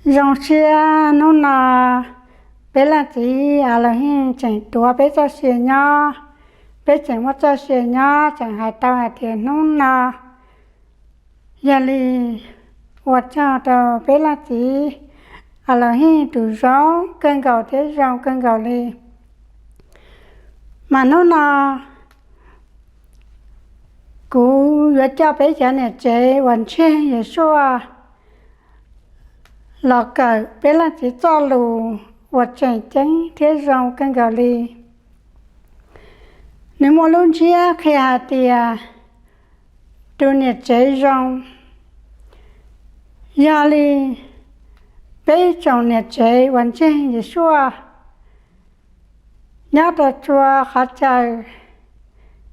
Zoo siab hnub no peb leej txiv Alohim tseem tuav peb txoj sia nyob, peb tseem muaj txoj sia nyob tseem hais tau hais tias hnub no yog li ua tsaug rau peb leej txiv Alohim tus zoo kawg nkaus thiab zoo kawg nkaus li. Mas hnub no kuv yuav coj peb cov niam tsev uas ntseeg Yeshua los kawm peb leej txiv txoj lus uas tseem ceeb thiab zoo kawg nkaus li. Nws muaj lub ntsiab qhia hais tias tus niam tsev zoo. Yog li peb tsoom niam tsev uas ntseeg Yeshua nyob rau txhua qhov chaw,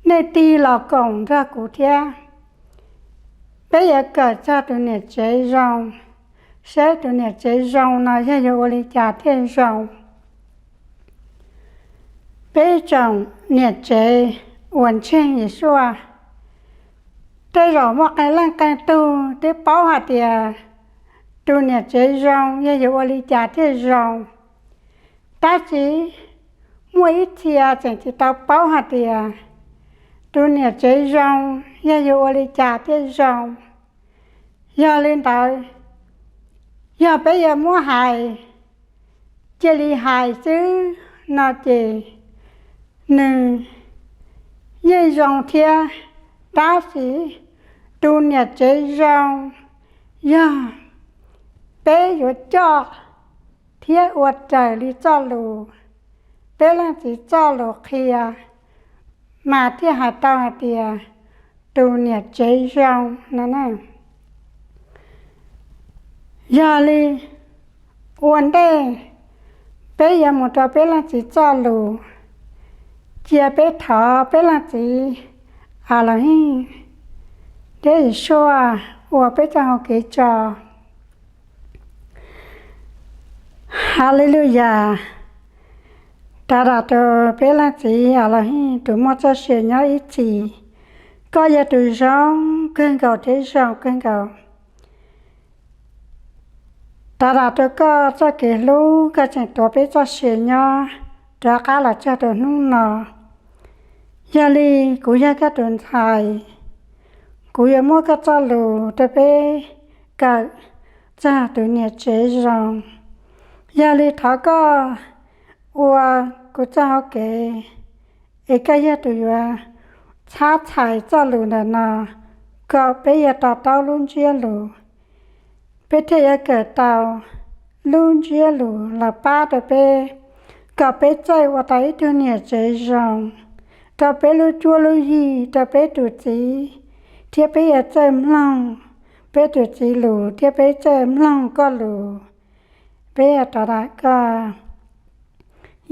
nej tig los koom nrog kuv thiab. Peb yuav kawm txog tus niam tsev zoo, saib tus niam tsev zoo no yog yuav ua li cas thiaj zoo. Peb tsoom niam tsev uas ntseeg Yeshua, tej zaum muaj qee leej qee tug twb paub hais tias tus niam tsev zoo yog yuav ua li cas thiaj zoo. Tab sis muaj ib txhia tseem tsis tau paub hais tias tus niam tsev zoo yog yuav ua li cas thiaj zoo. Yog li ntawd, yog peb yuav muab hais cia li hais xwb no ces nws yeej zoo thiab, tab sis tus niam tsev zoo yog peb yuav coj thiab ua raws li txoj lus, peb leej txiv txoj lus qhia, mas thiaj hais tau hais tias tus niam tsev zoo no na. Yog li ua ntej peb yuav mus rau peb leej txiv txoj lus, cia peb thov peb leej txiv Alohim thiab Yeshua ua peb txoj hau kev tso. Haleluyas. Rov rau rau peb leej txiv Alohim tus muaj txoj sia nyob ib txhis, koj yog tus zoo kawg nkaus thiab zoo kawg nkaus. Rov rau rau koj txoj kev hlub, koj tseem tuav peb txoj sia nyob rov qab los txog rau hnub no. Yog li kuv yog koj tus ntxhais, kuv yuav muab koj txoj lus rau peb kawm txog tus niam tsev zoo. Yog li thov koj ua kuv txoj hau kev, es koj yog tus yuav txhab txhais txoj lus ntawm no, kom peb yuav to taub lub ntsiab lus, peb thiaj yuav kawm tau lub ntsiab lus los pab rau peb, kom peb txawj ua tau ib tug niam tsev zoo rau peb lub cuab lub yig, rau peb tus txiv thiab peb yuav txawj mloog peb tus txiv lus thiab peb txawj mloog koj lus. Peb yuav rov rau koj.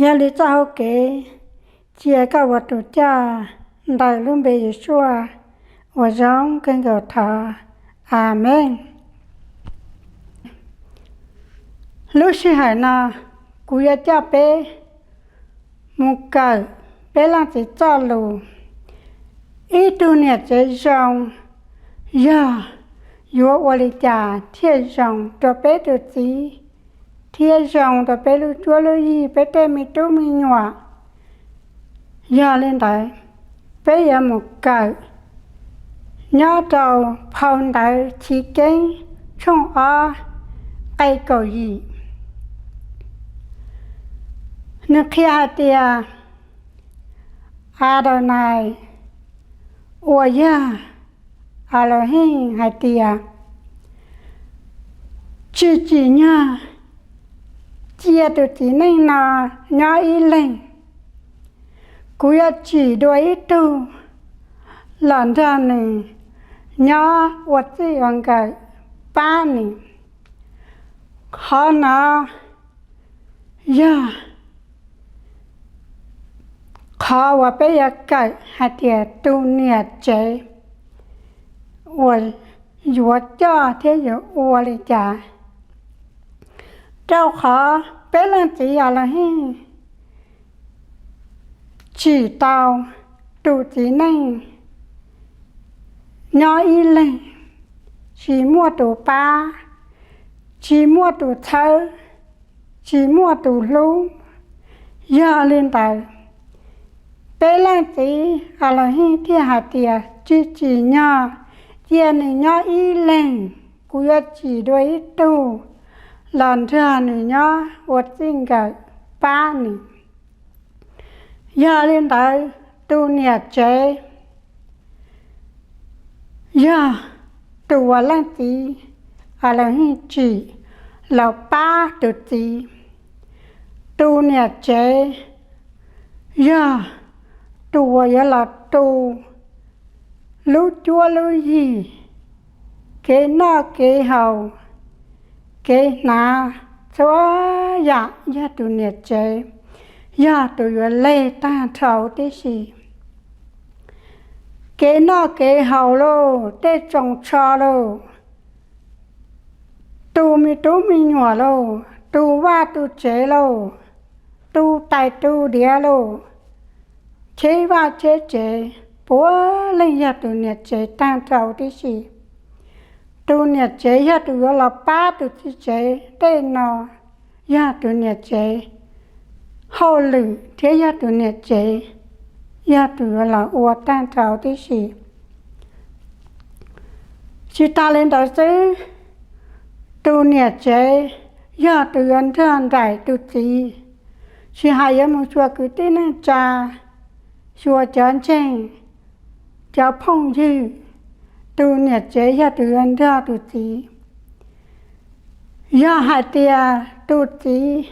Yog li txoj hau kev, cia koj ua tus coj ntawm lub npe Yeshua uas zoo kawg nkaus thov. Amees. Lub sij hawm no kuv yuav coj peb mus kawm peb leej txiv txoj lus, ib tug niam tsev zoo yog yuav ua li cas thiaj zoo rau peb tus txiv, thiab zoo rau peb lub cuab lub yig, peb tej me tub me nyuam. Yog li ntawd, peb yuav mus kawm nyob rau phau ntawv Chiv Keeb tshooj ob, nqe kaum yim. Nws qhia hais tias, Adonai uas yog Alohim hais tias, tsis tsim nyog cia tus txiv neej no nyob ib leeg. Kuv yuav tsim dua ib tug los nrog nws nyob ua txij ua nkawm pab nws. Qhov no yog qhov uas peb yuav kawm hais tias tus niam tsev uas yuav coj thiab yuav ua li cas, rau qhov peb leej txiv Alohim tsim tau tus txiv neej nyob ib leeg, tsis muaj tus pab, tsis muaj tus txhawb, tsis muaj tus hlub. Yog li ntawd, peb leej txiv As Las Hij thiaj hais tias, tsis tsim nyog, cia nws nyob ib leeg, kuv yuav tsim dua ib tug los nrog nws nyob ua txij nkawm pab nws. Yog li ntawd, tus niam tsev yog tus uas leej txiv As Las Hij tsim los pab tus txiv. Tus niam tsev yog tus uas yuav los tu lub cuab lub yig, kev noj kev haus, kev hnav, txhua yam yog tus niam tsev yog tus yuav leg tag nrho tib si. Kev noj kev haus lauj, tej tsoos tsho lauj, tu me tub me nyuam lauj, tu vaj tu tsev lauj, tu tais tu diav lauj, cheb vaj cheb tsev, puav leej yog tus niam tsev tag nrho tib si. Tus niam tsev yog tus yuav los pab tus txiv tsev tej no, yog tus niam tsev hauj lwm thiab yog tus niam tsev yog tus yuav los ua tag nrho tib si. Tsis tas li ntawd xwb, tus niam tsev yog tus yuav nrog nraim tus txiv, tsis hais yuav mus xyuas kwv tij neej tsa, xyuas cov ntseeg, cov phooj ywg, tus niam tsev yog tus yuav nrog tus txiv. Yog hais tias tus txiv,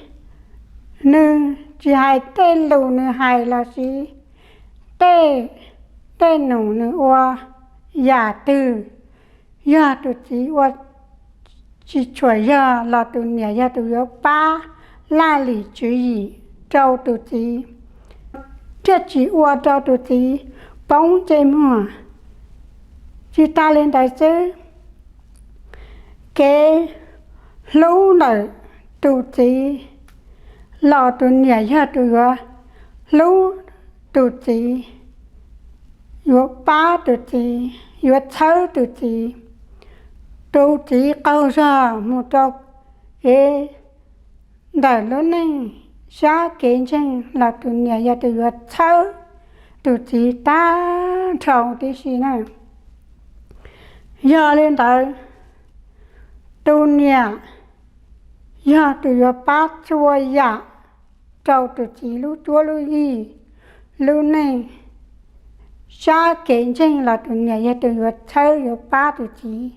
nws tsis hais tej lus nws hais los sis tej, tej num nws ua, yam twg yog tus txiv ua tsis tshua yog los tus niam yog tus yuav pab laj lim tswv yim rau tus txiv, thiaj tsis ua rau tus txiv poob ntsej muag. Tsis tas li ntawd xwb, kev hlub ntawm tus txiv los tus niam yog tus yuav hlub tus txiv, yuav pab tus txiv, yuav txhawb tus txiv. Tus txiv qaug zog mus rau kev ntawm lub neej sab kev ntseeg los tus niam yog tus yuav txhawb tus txiv tag nrho tib si na. Yog li ntawd, tus niam yog tus yuav pab txhua yam rau tus txiv lub cuab lub yig, lub neej. Sab kev ntseeg los tus niam yog tus yuav txhawb yuav pab tus txiv.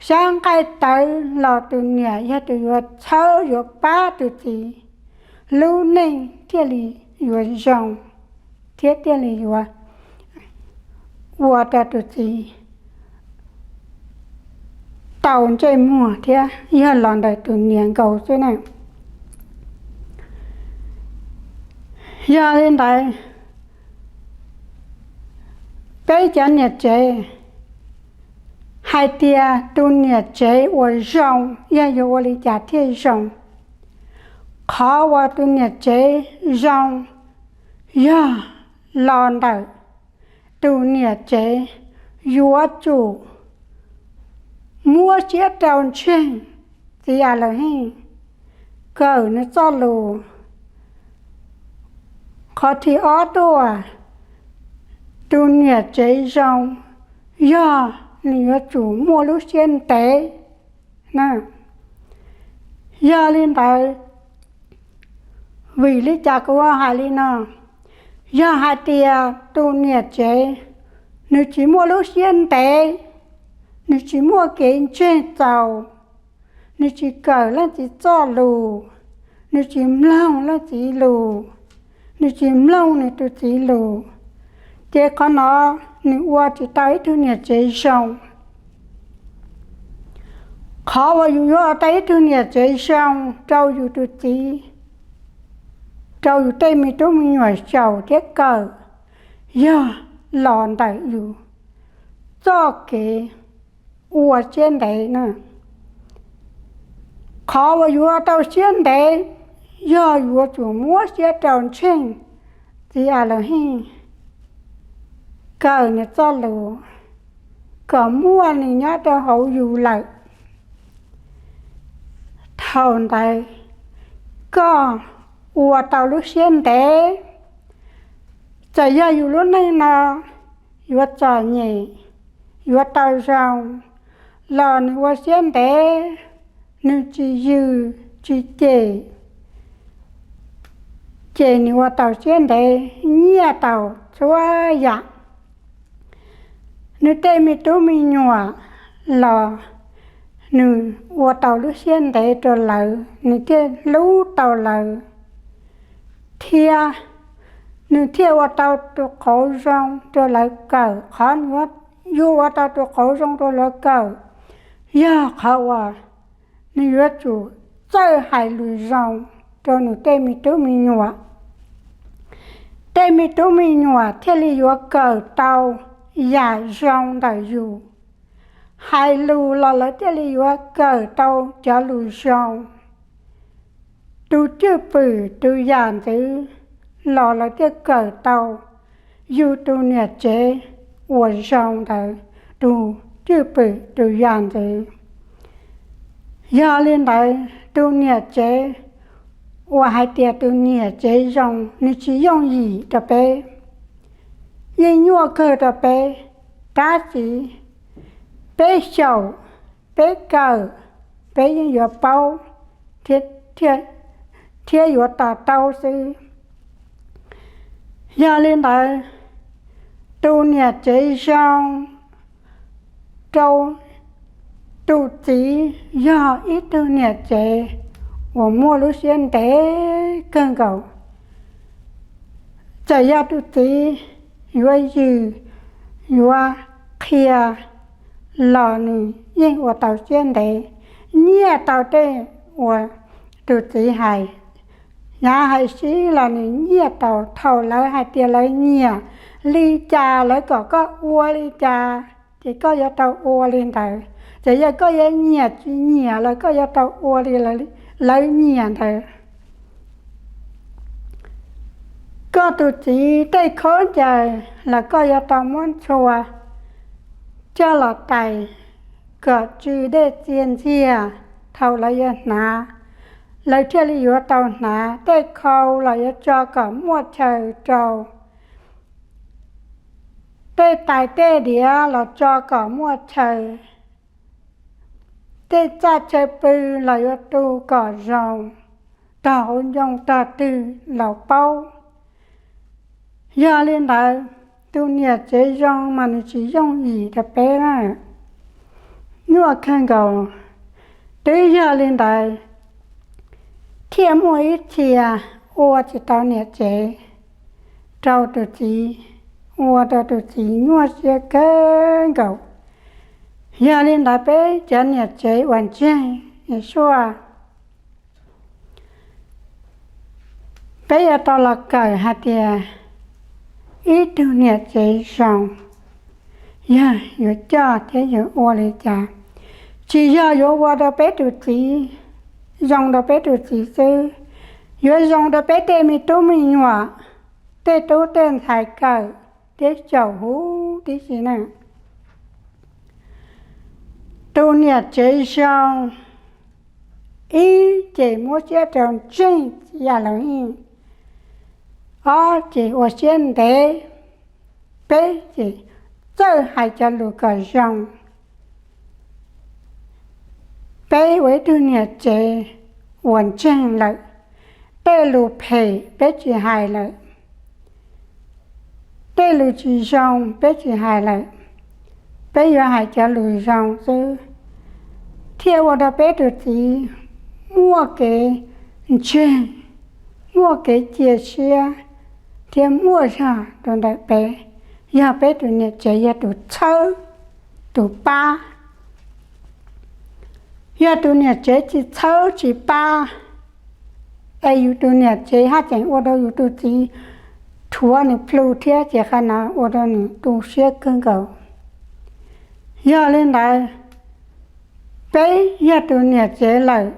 Sab nqaij tawv los tus niam yog tus yuav txhawb yuav pab tus txiv, lub neej thiaj li yuav zoo thiab thiaj li yuav ua rau tus txiv tau ntsej muag thiab yog los ntawm tus niam nkaus xwb na. Yog li ntawd, peb cov niam tsev hais tias tus niam tsev uas zoo yog yuav ua li cas thiaj zoo? Qhov uas tus niam tsev zoo yog los ntawm tus niam tsev yuav tsum muab siab rau ntseeg txiv As Las Hij, kawm nws txoj lus. Qhov thib ob tuaj, tus niam tsev zoo yog nws yuav tsum muaj lub siab ntev na. Yog li ntawd, vim li cas kuv ho hais li no? Yog hais tias tus niam tsev nws tsis muaj lub siab ntev, nws tsis muaj kev ntseeg txaus, nws tsis kawm leej txiv txoj lus, nws tsis mloog leej txiv lus, nws tsis mloog nws tus txiv lus, ces qhov no nws ua tsis tau ib tug niam tsev zoo. Qhov uas yus yuav ua tau ib tug niam tsev zoo rau yus tus txiv, rau yus tej me tub me nyuam xyaum thiab kawm, yog los ntawm yus txoj kev ua siab ntev na. Qhov uas yuav ua tau siab ntev yog yuav tsum muab siab rau ntseeg txiv As Las Hij, kawm nws txoj lus, kom muaj nws nyob rau hauv yus lawm, Thaum ntawd koj ua tau lub siab ntev, txawm yog yus lub neej no yuav txom nyem, yuav tau zoo, los nws ua siab ntev, nws tsis yws tsis cem, ces nws ua tau siab ntev, nyiaj tau txhua yam. Nws tej me tub me nyuam los nws ua tau lub siab ntev rau lawv, nws thiaj hlub tau lawv, thiab nws thiaj ua tau tus qauv zoo rau lawv kawm. Qhov nws yuav ua tau tus qauv zoo rau lawv kawm, yog qhov uas nws yuav tsum txawj hais lus zoo rau nws tej me tub me nyuam. Tej me tub me nyuam thiaj li yuav kawm tau yam zoo ntawm yus. Hais lus los lawv thiaj li yuav kawm tau cov lus zoo. Tus cwj pwm tus yam ntxwv los lawv thiaj kawm tau yus tus niam tsev uas zoo ntawd, tus cwj pwm tus yam ntxwv. Yog li ntawd, tus niam tsev uas hais tias tus niam tsev zoo, nws tsis yooj yim rau peb, yeej nyuaj kawg rau peb, tab sis peb xyaum, peb kawm, peb yeej yuav paub thiab yuav to taub xwb. Yog li ntawd, tus niam tsev zoo rau tus txiv yog ib tug niam tsev uas muaj lub siab ntev kawg nkaus. Txawm yog tus txiv yuav yws, yuav qhia los nws yeej ua tau siab ntev, nyiaj tau tej uas tus txiv hais. Yav hais sib los nws nyiaj tau, thaum lawv hais tias lawv nyiam li cas lawv kom koj ua li cas, ces koj yuav tau ua li ntawd. Ces yog koj yuav nyiam tsis nyiam los koj yuav tau ua li lawv nyiam ntawd. Koj tus txiv tej khaub ncaws los koj yuav tau muab ntxhua coj los tais kom tsw dej txia ntxiag. Thaum lawv yuav hnav, lawv thiaj li yuav tau hnav. Tej khau los yuav tso kom muaj chaw rau, tej tais tej diav los tso kom muaj chaw, tej txaj chaw pw los yuav tu kom zoo, tog hauv ncoo tog twg los paub. Yog li ntawd, tus niam tsev zoo mas nws tsis yooj yim rau peb na, nyuaj kawg nkaus. Twb yog li ntawd, thiaj muaj ib txhia ua tsis tau niam tsev rau tus txiv, ua rau tus txiv nyuaj siab kawg nkaus. Yog li ntawd, peb cov niam tsev uas ntseeg Yeshua, peb yuav tau los kawm hais tias ib tug niam tsev zoo yog yuav coj thiab yuav ua li cas. Tsis yog yuav ua rau peb tus txiv, zoo rau peb tus txiv xwb, yuav zoo rau peb tej me tub me nyuam, tej tub tej ntxhais kawm thiab xyaum huv tib si na. Tus niam tsev zoo, ib ces muab siab rau ntseeg txiv yam laus yeej, ob ces ua siab ntev, peb ces txawj hais cov lus kom zoo. Peb ua ib tug niam tsev uas ntseeg lawm, tej lus phem peb tsis hais lawm, tej lus tsis zoo peb tsis hais lawm, peb yuav hais cov lus zoo xwb, thiaj ua rau peb tus txiv muaj kev ntseeg, muaj kev cia siab thiab muaj zog rau ntawm peb. Yog peb tus niam tsev yog tus txhawb, tus pab. Yog tus niam tsev tsis txhawb tsis pab, es yus tus niam tsev haj tseem ua rau yus tus txiv rhuav nws plhu thiab ces qhov no ua rau nws tu siab kawg nkaus. Yog li ntawd, peb yog tus niam tsev lawm,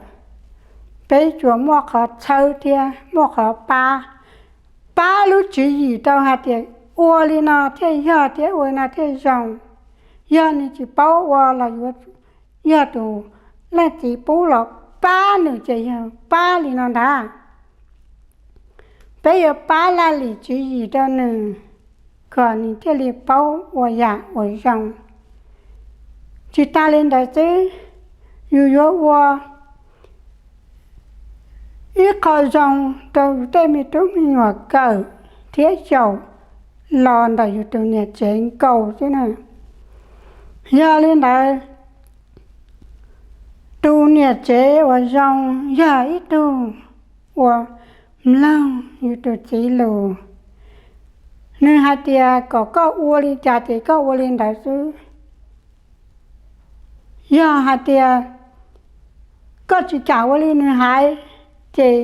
peb tsuas muaj qhov txhawb thiab muaj qhov pab, pab lub tswv yim rau hais tias ua li no thiaj yog thiab ua li no thiaj zoo. Yog nws tsis paub ua los yuav yog tus leej txiv pub los pab nws ces yog pab li no ntag. Peb yuav pab laj lim tswv yim rau nws, kom nws thiaj li paub ua yam uas zoo. Tsis tas li ntawd xwb, yus yuav ua ib qho zoo rau tej me tub me nyuam kawm thiab xyaum los ntawm yus tus niam tsev nkaus xwb na. Yog li ntawd, tus niam tsev uas zoo yog ib tug uas mloog yus tus txiv lus. Nws hais tias kom koj ua li cas ces koj ua li ntawd xwb. Yog hais tias koj tsis kam ua li nws hais, ces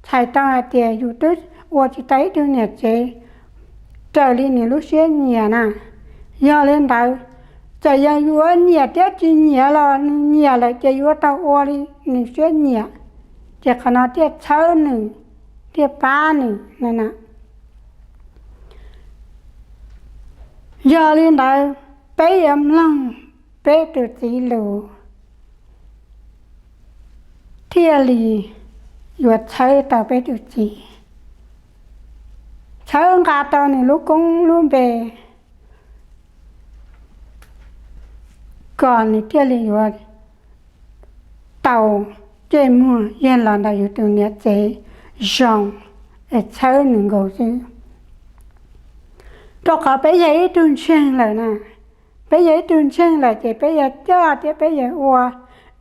txhais tau hais tias yus twb ua tsis tau ib tug niam tsev raws li nws lub siab nyiam na. Yog li ntawd, txawm yog yuav nyiam thiab tsis nyiam los nws nyiam lawm ces yuav tau ua li nws siab nyiam, ces qhov no thiaj txhawb nws, thiaj pab nws no na. Yog li ntawd, peb yuav mloog peb tus txiv lus thiaj li yuav txhawb tau peb tus txiv, txhawb nqa tau nws lub koob lub npe, kom nws thiaj li yuav tau ntsej muag yog los ntawm yus tus niam tsev zoo es txhawb nws nkaus xwb. Rau qhov peb yog ib tug ntseeg lawm na, peb yog ib tug ntseeg lawm ces peb yuav coj thiab peb yuav ua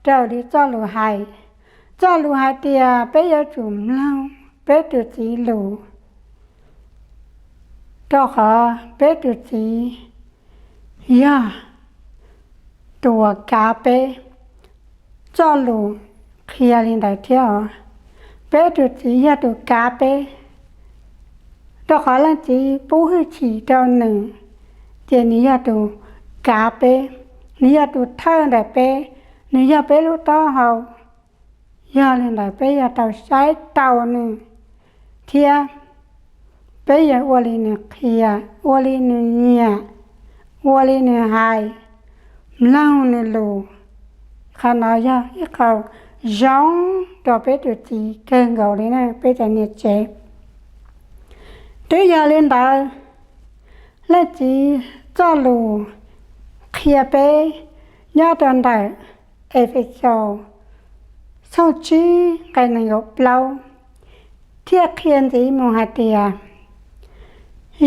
raws li txoj lus hais. Txoj lus hais tias peb yuav tsum mloog peb tus txiv lus, rau qhov peb tus txiv yog tus uas kav peb. Txoj lus qhia li ntawd thiab os, peb tus txiv yog tus kav peb, rau qhov leej txiv pub hwj chim rau nws, ces nws yog tus kav peb, nws yog tus thawj ntawm peb, nws yog peb lub taub hau. Yog li ntawd peb yuav tau saib taus nws thiab peb yuav ua li nws qhia, ua li nws nyiam, ua li nws hais, mloog nws lus. Qhov no yog ib qho zoo rau peb tus txiv kawg nkaus li na peb cov niam tsev. Twb yog li ntawd, leej txiv txoj lus qhia peb nyob rau ntawm Efexus tshooj tsib nqe nees nkaum plaub thiaj qhia ntxiv mus hais tias,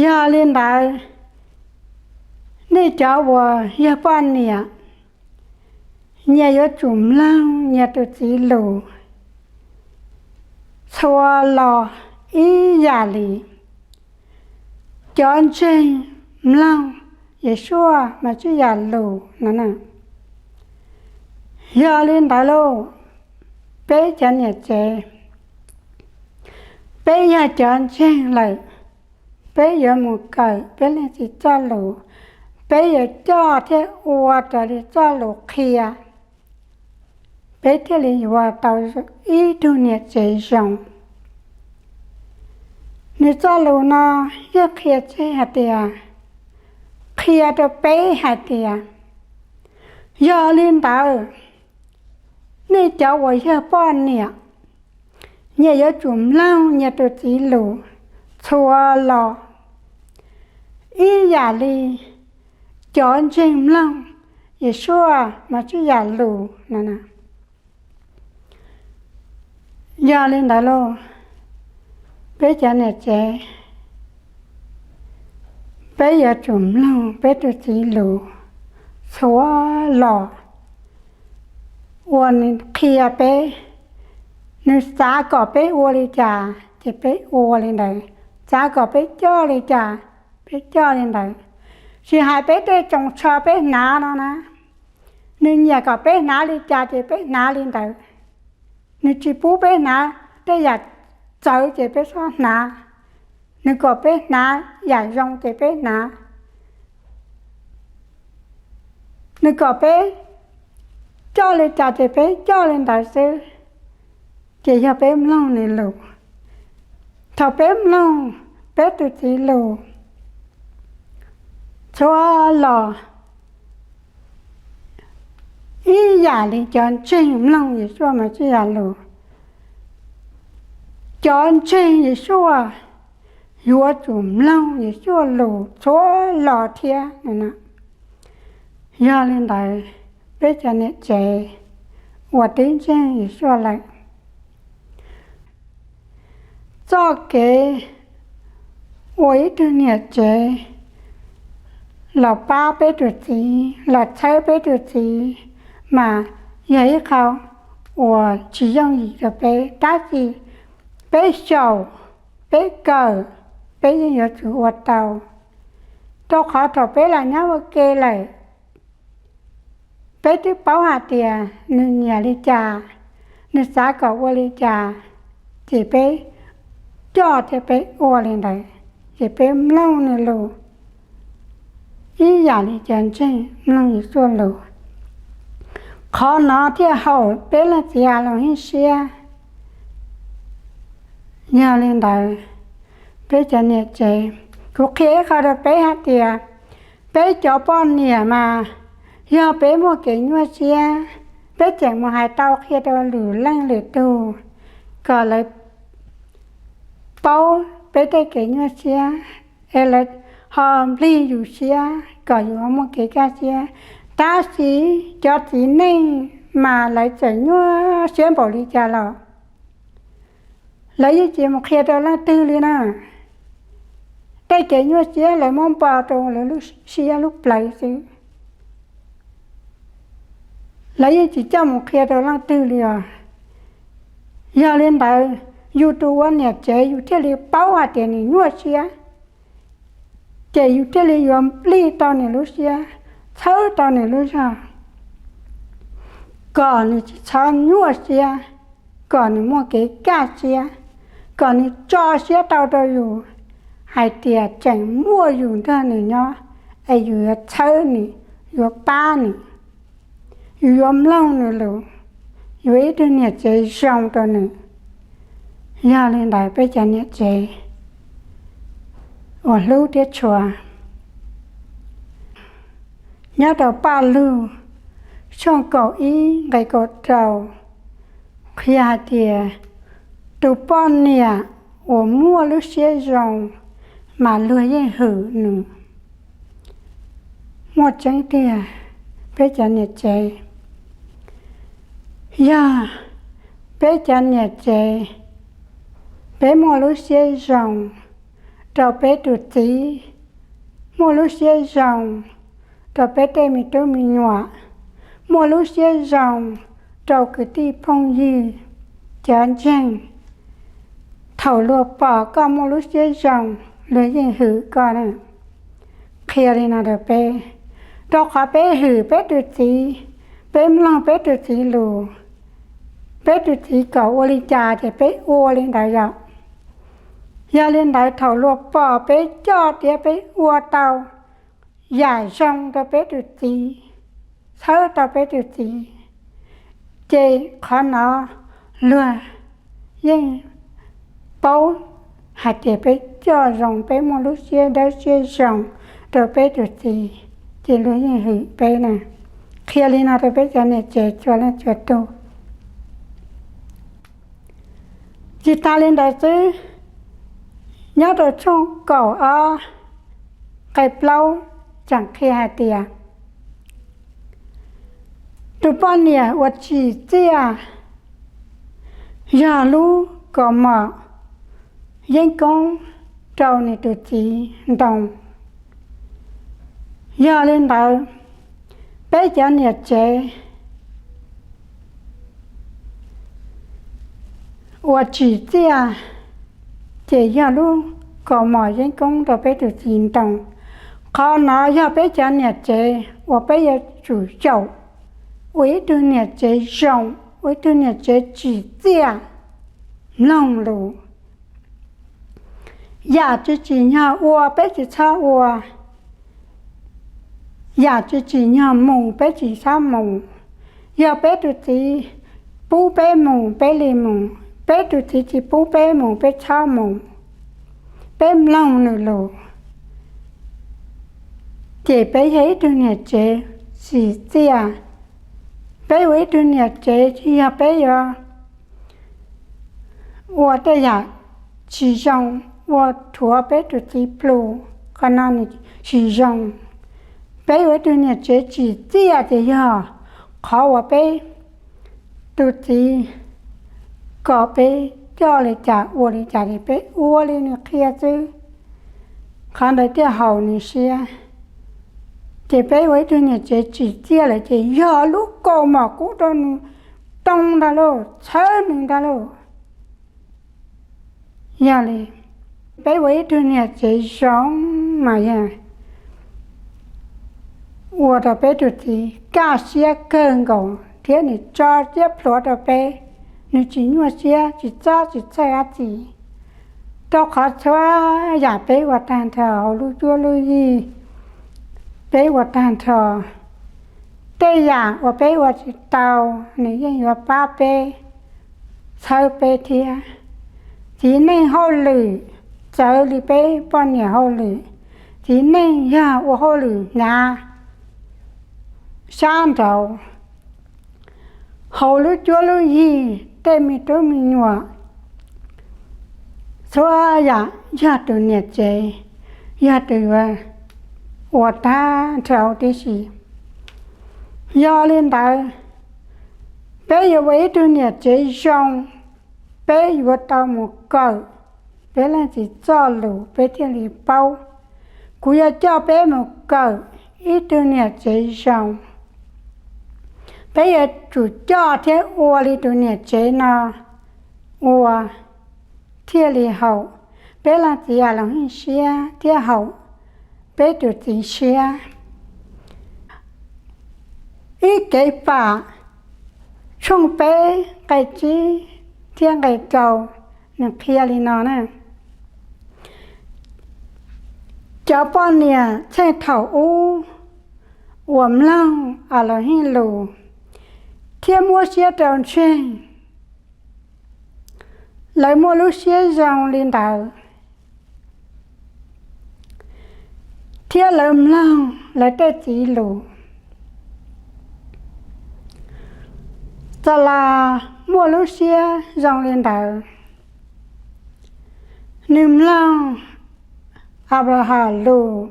yog li ntawd, nej cov uas yog poj niam, nyias yuav tsum mloog nyias tus txiv lus txhua los ib yam li cov ntseeg mloog Yeshua Mawsiya lus no na. Yog li ntawd lauj, peb cov niam tsev, peb yog cov ntseeg lawm, peb yuav mus kawm peb leej txiv txoj lus, peb yuav coj thiab ua raws li txoj lus qhia, peb thiaj li yuav tau ib tug niam tsev zoo. Nws txoj lus no yeej qhia tseg hais tias, qhia rau peb hais tias, yog li ntawd, nej cov uas yog poj niam, nyias yuav tsum mloog nyias tus txiv lus txhua los ib yam li cov ntseeg mloog Yeshua Mawsiya lus no na. Yog li ntawd lauj, peb cov niam tsev, peb yuav tsum mloog peb tus txiv lus txhua los uas nws qhia peb. Nws xav kom peb ua li cas ces peb ua li ntawd, xav kom peb coj li cas peb coj li ntawd. Tsis hais peb tej tsoos tsho peb hnav no na, nws nyiam kom peb hnav li cas ces peb hnav li ntawd. Nws tsis pub peb hnav tej yam txawv ces peb txhob hnav. Nws kom peb hnav yam zoo ces peb hnav. Nws kom peb coj li cas ces peb coj li ntawd xwb. Ces yog peb mloog nws lus, thaum peb mloog peb tus txiv lus txhua los Ib yam li cov ntseeg mloog Yeshua Mauxiyas lus, cov ntseeg Yeshua yuav tsum mloog Yeshua lus txhua lo thiab no. Yog li ntawd, peb cov niam tsev uas twb ntseeg Yeshua lawm, txoj kev ua ib tug niam tsev los pab peb tus txiv, los txhawb peb tus txiv, mas yog ib qho uas tsis yooj yim rau peb, tab sis peb xyaum, peb kawm, peb yeej yuav tsum ua tau, rau qhov thaum peb los nyob ua ke lawm, peb twb paub hais tias nws nyiam li cas, nws xav kom ua li cas, ces peb coj thiab peb ua li ntawd, ces peb mloog nws lus ib yam li cov ntseeg mloog Yeshua lus. Qhov no thiaj haum peb leej txiv Aloos siab. Yog li ntawd, peb cov niam tsev, kuv qhia ib qho rau peb hais tias, peb cov poj niam mas, yog peb muaj kev nyuaj siab, peb tseem mus hais tau qhia rau lwm leej lwm tug kom lawv paub peb tej kev nyuaj siab, es lawv ho nplig yus siab kom yus muaj kev kaj siab. Tab sis cov txiv neej mas lawv txawm nyuaj siab npaum li cas los lawv yeej tsis mus qhia rau leej twg li na. Tej kev nyuaj siab lawv muab npo rau lawv lub siab lub plawv xwb, lawv yeej tsis coj mus qhia rau leej twg li os. Yog li ntawd, yus tus ua niam tsev yus thiaj li paub hais tias nws nyuaj siab, ces yus thiaj li yuav nplij tau nws lub siab, txhawb tau nws lub zog, kom nws tsis txhob nyuaj siab, kom nws muaj kev kaj siab, kom nws tso siab tau rau yus hais tias tseem muaj yus nrog nws nyob, es yus yuav txhawb nws, yuav pab nws, yus yuav mloog nws lus, yuav ib tug niam tsev zoo rau nws. Yog li ntawd peb cov niam tsev uas hlub thiab tshua, nyob rau Paj Lug tshooj kaum ib nqe kaum rau qhia hais tias, tus poj niam uas muaj lub siab zoo mas luag yeej hwm nws. Muaj tseeb tiag, peb cov niam tsev, yog peb cov niam tsev, peb muaj lub siab zoo rau peb tus txiv, muaj lub siab zoo rau peb tej me tub me nyuam, muaj lub siab zoo rau kwv tij phooj ywg, cov ntseeg. Thaum luag pom koj muaj lub siab zoo, luag yeej hwm koj na. Qhia li no rau peb, rau qhov peb hwm peb tus txiv, peb mloog peb tus txiv lus, peb tus txiv kom ua li cas ces peb ua li ntawd yom. Yog li ntawd thaum luag pom peb coj thiab peb ua tau yam zoo rau peb tus txiv, txhawb tau peb tus txiv, ces qhov no luag yeej paub hais tias peb coj zoo, peb muaj lub siab dawb siab zoo rau peb tus txiv, ces luag yeej hwm peb na. Qhia li no rau peb cov niam tsev txhua leej txhua tus. Tsis tas li ntawd xwb, nyob rau tshooj kaum ob nqe plaub tseem qhia hais tias, tus poj niam uas tsim txiaj yog lub kaus mom yeeb koob rau nws tus txiv ntoo. Yog li ntawd, peb cov niam tsev uas tsim txiaj ces yog lub kaus mom yeeb koob rau peb tus txiv ntoo. Qhov no yog peb cov niam tsev uas peb yuav tsum xyaum ua ib tug niam tsev zoo, ua ib tug niam tsev tsim txiaj, mloog lus. Yam tsis tsim nyog ua peb tsis txhob ua, yam tsis tsim nyog mus peb tsis txhob mus. Yog peb tus txiv pub peb mus peb li mus, peb tus txiv tsis pub peb mus peb txhob mus, peb mloog nws lus, ces peb yog ib tug niam tsev tsim txiaj, Peb ua ib tug niam tsev tsis yog peb yuav ua tej yam tsis zoo, ua rhuav peb tus txiv plhus, qhov no nws tsis zoo. Peb ua ib tug niam tsev tsim txiaj ces yog qhov uas peb tus txiv kom peb coj li cas ua li cas ces peb ua li nws qhia xwb, qhov ntawd thiaj haum nws siab. Ces peb ua ib tug niam tsev tsim txiaj lawm ces yog lub kaus mom kub rau nws too ntag lauj, txhawb nws ntag lauj. Yog li, peb ua ib tug niam tsev zoo mas yog ua rau peb tus txiv kaj siab kawg nkaus thiab nws tso siab plhuav rau peb, nws tsis nyuaj siab tsis txob tsis txhawj dab tsi, rau qhov txhua yam peb ua tag nrho hauv lub cuab lub yig, peb ua tag nrho, tej yam uas peb ua tsis tau, nws yeej yuav pab peb, txhawb peb thiab. Txiv neej hauj lwm txawv li peb poj niam hauj lwm, txiv neej yog ua hauj lwm hnyav sab nraud. Hauv lub cuab lub yig tej me tub me nyuam, txhua yam yog tus niam tsev, yog tus yuav ua tag nrho tib si. Yog li ntawd, peb yuav ua ib tug niam tsev zoo, peb yuav tau mus kawm peb leej txiv txoj lus peb thiaj li paub. Kuv yuav coj peb mus kawm ib tug niam tsev zoo. Peb yuav tsum coj thiab ua li tus niam tsev no ua thiaj li haum peb leej txiv Aloos Hij siab thiab haum peb tus txiv siab. Ib Kev Pam tshooj peb nqe tsib thiab nqe rau, nws qhia li no na: Cov poj niam txheej thaum ub uas mloog Aloos Hij lus thiab muab siab rau ntseeg, lawv muaj lub siab zoo li ntawd, thiab lawv mloog lawv tej txiv lus. Txalas muaj lub siab zoo li ntawd, nws mloog Anplaham lus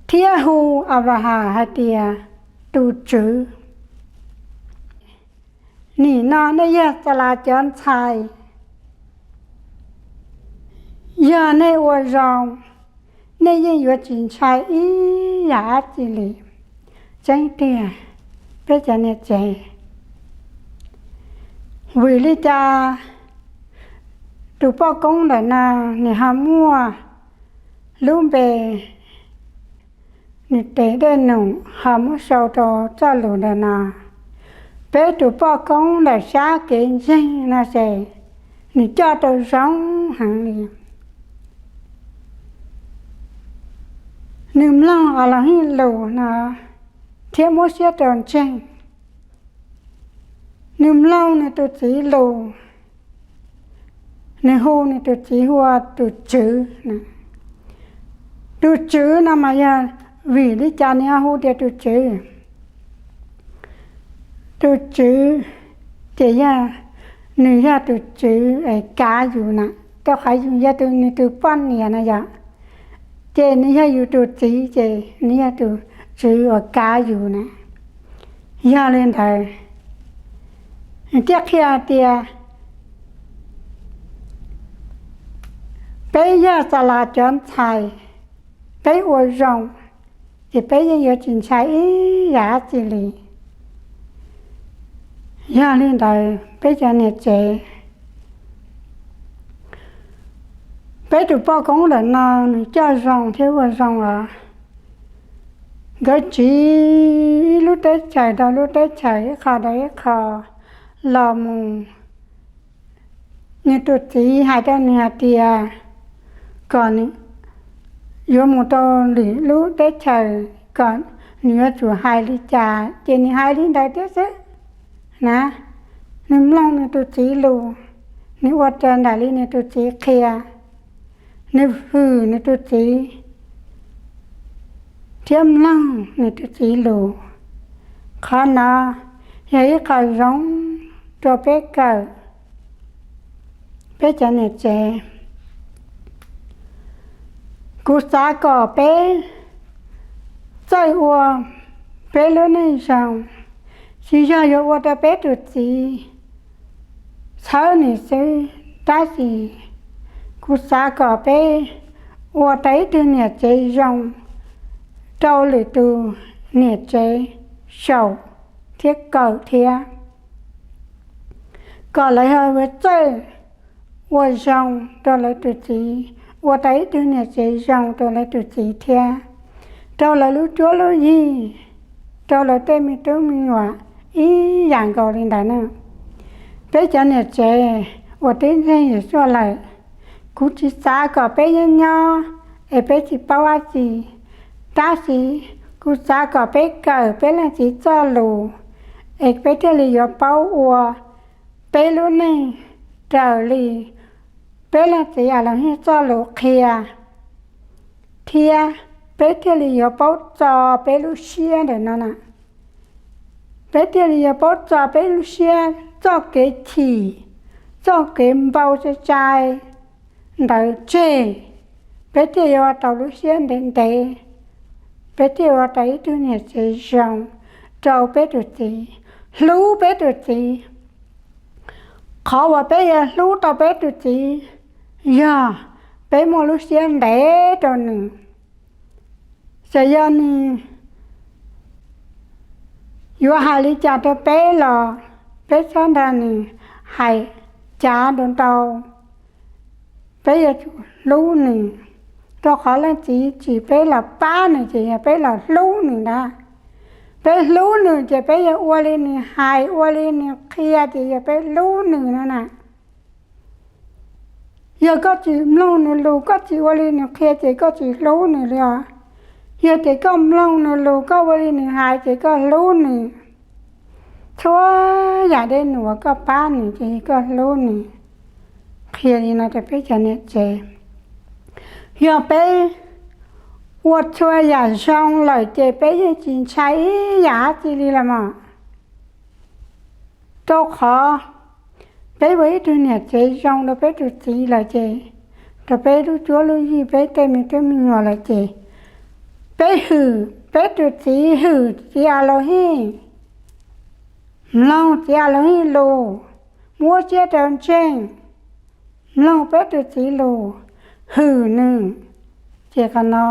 thiab hu Anplaham hais tias tus tswv. Nim no nej yog Txalas cov ntxhais, yog nej ua zoo, nej yeej yuav tsis ntshai ib yam dab tsi li. Tseeb tiag, peb cov niam tsev, vim li cas tus poj koob ntawm no nws ho muaj lub npe, nws tes dej num ho muab sau rau txoj lus ntawm no? Peb tus poj koob ntawm sab kev ntseeg no ces nws coj tau zoo heev li. Nws mloog Aloos Hij lus no thiab muab siab rau ntseeg. Nws mloog nws tus txiv lus, nws hu nws tus txiv hu ua tus tswv. Tus tswv no mas yog vim li cas nws ho hu tias tus tswv? Tus tswv ces yog nws yog tus tswv es kav yus na, rau qhov yus yog tus, nws tus poj niam na yom, ces nws yog yus tus txiv ces nws yog tus tswv uas kav yus na. Yog li ntawd, nws thiaj qhia tias peb yog Txalas cov ntxhais, peb ua zoo ces peb yeej yuav tsis ntshai ib yam dab tsi li. Yog li ntawd peb cov niam tsev, peb tus poj koob ntawm no nws coj zoo thiab ua zoo os. Nkawd tsiv ib lub teb chaws rau lub teb chaws, ib qho rau ib qho los mus. Nws tus txiv hais rau nws hais tias kom nws yuav mus rau lwm lub teb chaws, kom nws yuav tsum hais li cas ces nws hais li ntawd thiab xwb na. Nws mloog nws tus txiv lus, nws ua raws nraim li nws tus txiv qhia, nws hwm nws tus txiv thiab mloog nws tus txiv lus, Qhov no yog ib qho zoo rau peb kawm, peb cov niam tsev. Kuv xav kom peb txawj ua peb lub neej zoo, tsis yog yuav ua rau peb tus txiv txhawb nws xwb, tab sis kuv xav kom peb ua tau ib tug niam tsev zoo rau lwm tus niam tsev xyaum thiab kawm thiab, kom lawv ho yuav txawj ua zoo rau lawv tus txiv, ua tau ib tug niam tsev zoo rau lawv tus txiv thiab, rau lawv lub cuab lub yig, rau lawv tej me tub me nyuam ib yam nkaus li ntawd na. Peb cov niam tsev uas twb ntseeg Yeshua lawm, kuv tsis xav kom peb nyob nyob es peb tsis paub dab tsi, tab sis kuv xav kom peb kawm peb leej txiv txoj lus, es peb thiaj li yuav paub ua peb lub neej raws li peb leej txiv Alohim txoj lus qhia, thiab peb thiaj li yuav paub txo peb lub siab ntawm no na. Peb thiaj li yuav paub txo peb lub siab txoj kev chim, txoj kev npau cai cai ntawd tseg, peb thiaj yuav ua tau lub siab ntev ntev, peb thiaj ua tau ib tug niam tsev zoo rau peb tus txiv, hlub peb tus txiv. Qhov uas peb yuav hlub tau peb tus txiv yog peb muaj lub siab ntev rau nws. Txawm yog nws yuav hais li cas rau peb los peb txhob nrog nws hais cav ntau ntau. Peb yuav tsum hlub nws, rau qhov leej txiv tsim peb los pab nws ces yog peb los hlub nws ntag. Peb hlub nws ces peb yuav ua li nws hais, ua li nws qhia ces yog peb hlub nws no na. Yog koj tsis mloog nws lus, koj tsis ua li nws qhia ces koj tsis hlub nws li os. Yog tias koj mloog nws lus, koj ua li nws hais ces koj hlub nws. Txhua yam dej num uas koj pab nws ces koj hlub nws. Qhia li no rau peb cov niam tsev. Yog peb ua txhua yam zoo lawm ces peb yeej tsis ntshai ib yam dab tsi li los mas. Rau qhov peb ua ib tug niam tsev zoo rau peb tus txiv lawm ces, rau peb lub cuab lub yig, peb tej me tub me nyuam lawm ces, peb hwm peb tus txiv, hwm txiv Alohim, mloog txiv Alohim lus, muab siab rau ntseeg, mloog peb tus txiv lus, hwm nws, ces qhov no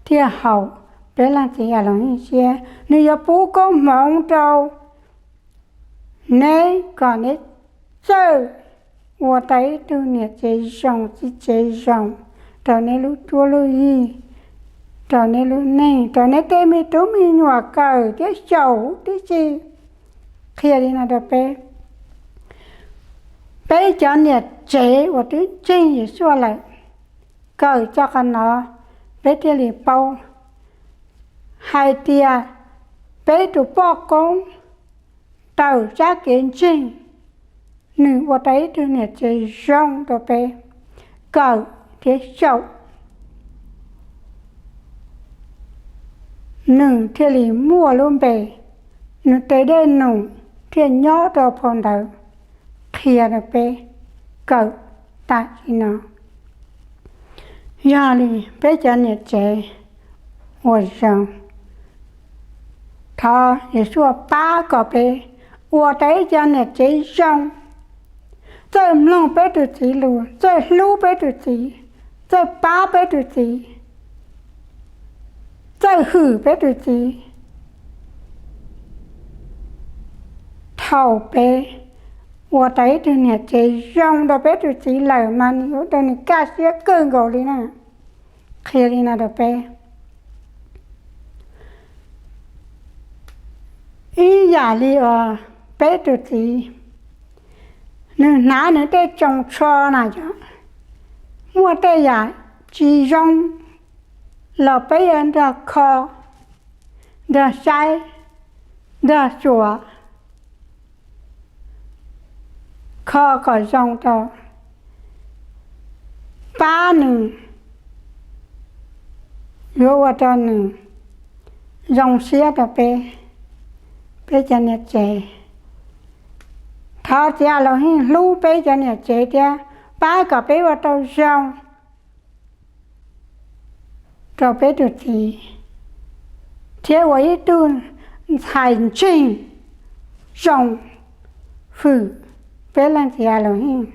thiaj haum peb leej txiv Alohim siab. Nws yuav pub koob hmoov rau neb kom neb txawj ua tau ib tug niam tsev zoo, txiv tsev zoo rau neb lub cuab lub yig, rau neb lub neej, rau neb tej me tub me nyuam kawm thiab xyaum tib si. Qhia li no rau peb, peb cov niam tsev uas twb ntseeg Yeshua lawm, kawm txog qhov no, peb thiaj li paub hais tias peb tus poj koob tawm sab kev ntseeg, nws ua tau ib tug niam tsev zoo rau peb kawm thiab xyaum, nws thiaj li muaj lub npe, nws tes dej num thiaj nyob rau phau ntawv qhia rau peb kawm tam sim no. Yog li peb cov niam tsev uas zoo, thov Yeshua pab kom peb ua tau ib cov niam tsev zoo, txawj mloog peb tus txiv lus, txawj hlub peb tus txiv, txawj pab peb tus txiv, txawj hwm peb tus txiv. Thaum peb ua tau ib tug niam tsev zoo rau peb tus txiv lawm mas nws yuav rau nws kaj siab kawg nkaus li na. Qhia li no rau peb, ib yam li uas peb tus txiv, nws hnav nws tej tsoos tsho na yom, muaj tej yam tsis zoo los peb yuav nrog kho, nrog saib, nrog xyuas, kho kom zoo rau, pab nws, yuav ua rau nws zoo siab rau peb, peb cov niam tsev. Thov txiv As Loos Heej hlub peb cov niam tsev thiab pab kom peb ua tau zoo rau peb tus txiv thiab ua ib tug ntxhais ntseeg zoo hwm peb leej txiv As Loos Heej.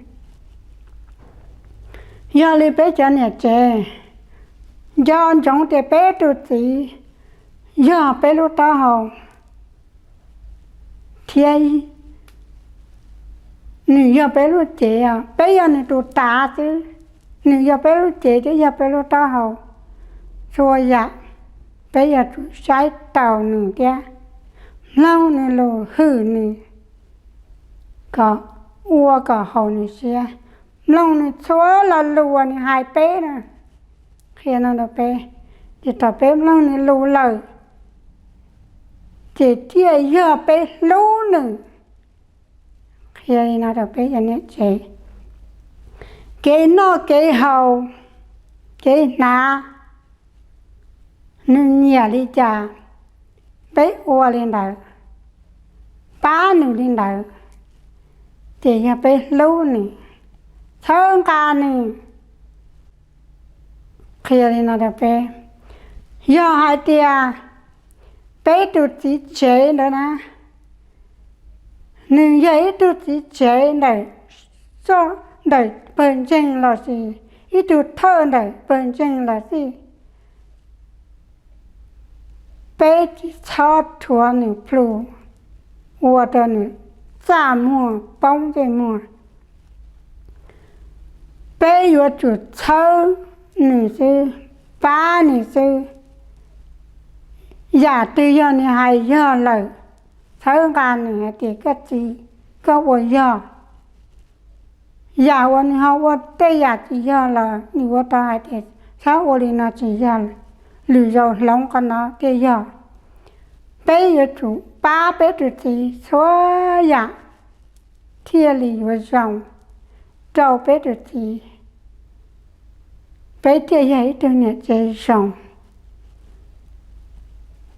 Yog li peb cov niam tsev nco ntsoov tias peb tus txiv yog peb lub taub hau thiab nws yog peb lub cev, peb yog nws tus tav xwb. Nws yog peb lub cev thiab yog peb lub taub hau. Txhua yam peb yuav tsum saib taus nws thiab mloog nws lus, hwm nws kom ua kom haum nws siab, mloog nws txhua lo lus uas nws hais peb na. Qhia no rau peb, ces thaum peb mloog nws lus lawm ces thiaj yog peb hlub nws. Qhia li no rau peb cov niam tsev, kev noj kev haus, kev hnav, nws nyiam li cas peb ua li ntawd, pab nws li ntawd, ces yog peb hlub nws, txhawb nqa nws. Qhia li no rau peb, yog hais tias peb tus txiv tsev ntawd na, nws yog ib tug txiv tsev ntawm, ntawm pawg ntseeg los sis ib tug thawj ntawm pawg ntseeg los xij, peb tsis txhob rhuav nws plhu ua rau nws txaj muag poob ntsej muag. Peb yuav tsum txhawb nws xwb, pab nws xwb. Yam twg yog nws hais yog lawm, txhawb nqa nws hais tias koj txiv, koj ua yog. Yam uas nws ho ua tej yam tsis yog los nws ua rau hais tias txhob ua li no, tsis yog, lwm zaus hloov qhov no thiaj yog. Peb yuav tsum pab peb tus txiv txhua yam thiaj li yuav zoo rau peb tus txiv, peb thiaj yog ib tug niam tsev zoo.